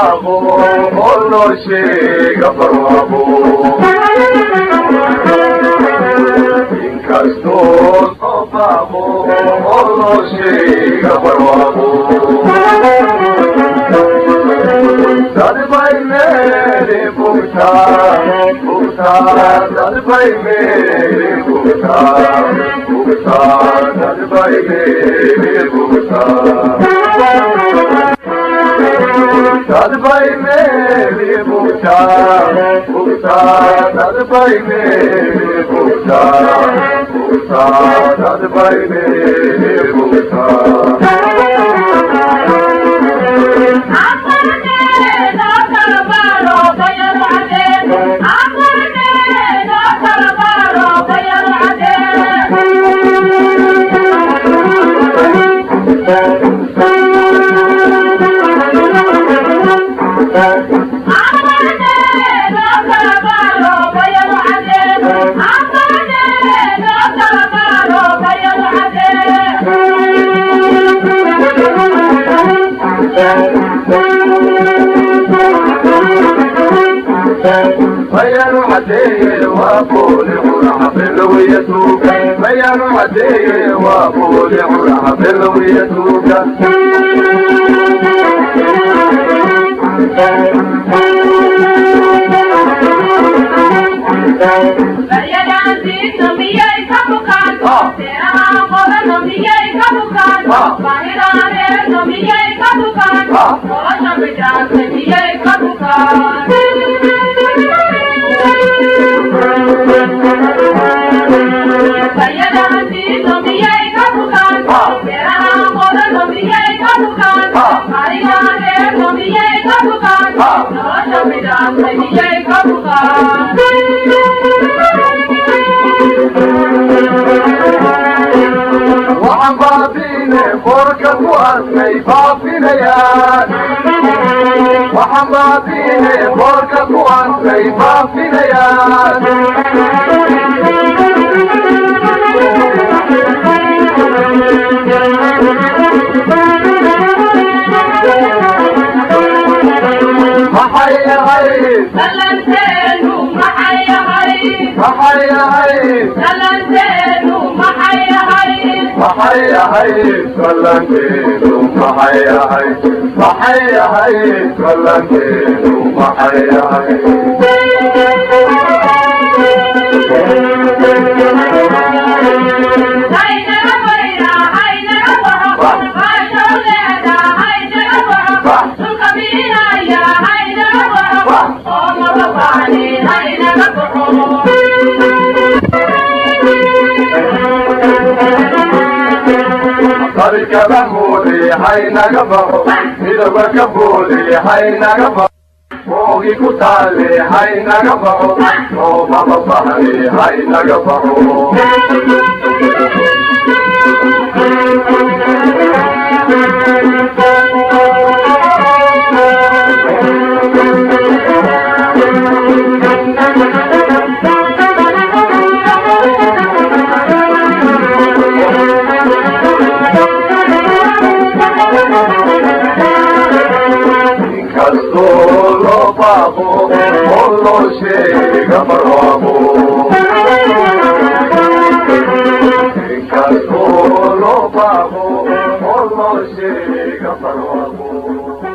baaqo oo loo sheega barwaaqo inkastoo loo baaqo oo loo sheega barwaaqo dad bay meeli bugtaa bugtaa dad bay meeli bugtaa bugtaa dad bay meeli bugtaa dad bay meeli bugtaa bugtaa dad bay meeli bugtaa bugtaa dad bay meeli bugtaa بيانو عدي وقول عرح بالويتوك بيانو عدي وقول عرح بالويتوك وعن بابين بركة وأسمي بابينيان وعن بابين بركة وأسمي بابينيان محي هاي سلنتينو محي هاي محي هاي سلنتينو محي هاي محي هاي سلنتينو محي هاي محي هاي سلنتينو محي هاي قلبك بمولي حين قبر إذا كبولي حين قبر فوقي كتالي حين قبر وما بصهري حين قبر Solo bajo, solo llega barabo. Solo bajo, solo llega barabo.